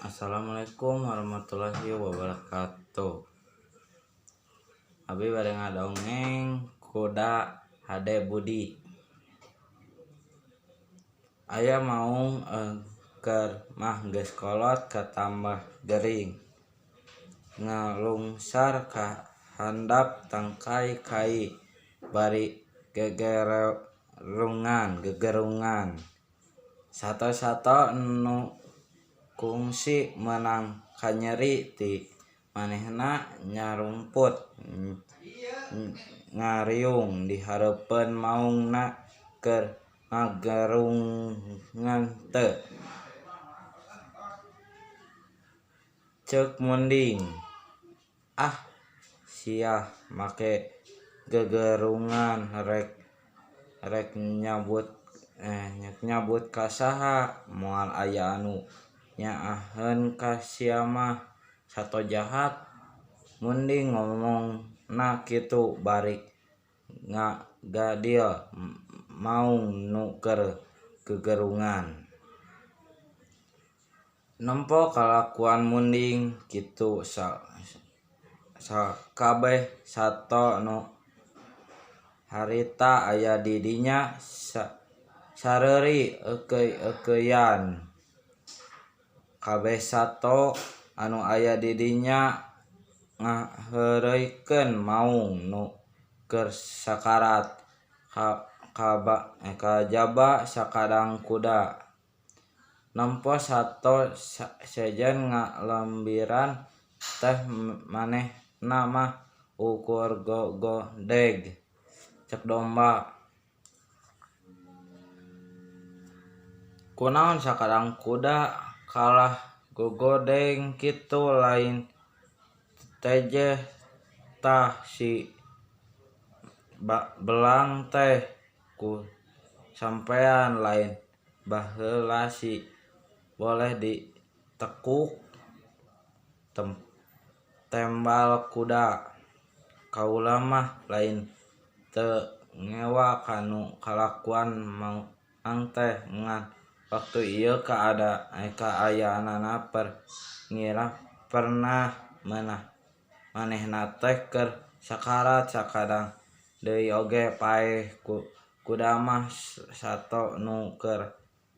Assalamualaikum warahmatullahi wabarakatuh. Abi bade ngadongeng kuda hade budi. Aya maung keur mah geus kolot katambah gering. Ngalungsar ka handap tangkai kai bari gegerungan. Sato-sato nu kungsi meunang kanyeri ti manehna nyarumput ngariung di hareupeun maungna keur ngagerungan teu. Ceuk Munding, "Ah sia make gegerungan rek nyabut ka saha moal aya anu nyaaheun ka sia mah sato jahat." Munding ngomongna kitu bari ngagadil maung nu keur gegerungan. Nempo kalakuan Munding kitu sakabeh sato nu harita aya di dinya sareuri eukeuy-eukeuyan. Kabeh sato anu aya di dinya ngaheureuykeun maung nu keur sakarat kajaba sakadang kuda. Nempo sato sejen ngalembiran teh manehna mah ukur gogodeg cek domba. Kunaon sakadang kuda kalah gogodeng kitu lain tejeh tah si belang teh ku sampean lain baheula si boleh ditekuk tembal kuda. Kaula mah lain teu ngewa kanu kalakuan maung teh ngan waktu ieu kaayaanana ngira pernah manehna teh keur sakarat sakadang deui oge paeh kuda mah sato nu keur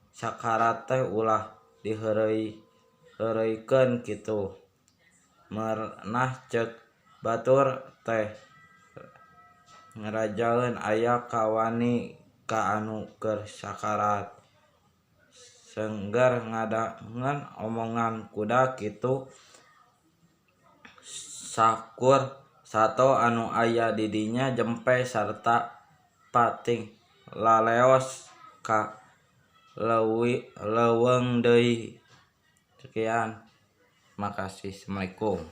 sakarat teh ulah diheureuykeun kitu. Merenah ceuk batur teh ngarajaeun aya kawani ka anu keur sakarat. Sengger ngadangen omongan kuda kitu sakur sato anu aya di dinya jempe sarta pating laleos ka leuweung deui. Sekian, makasih. Assalamualaikum.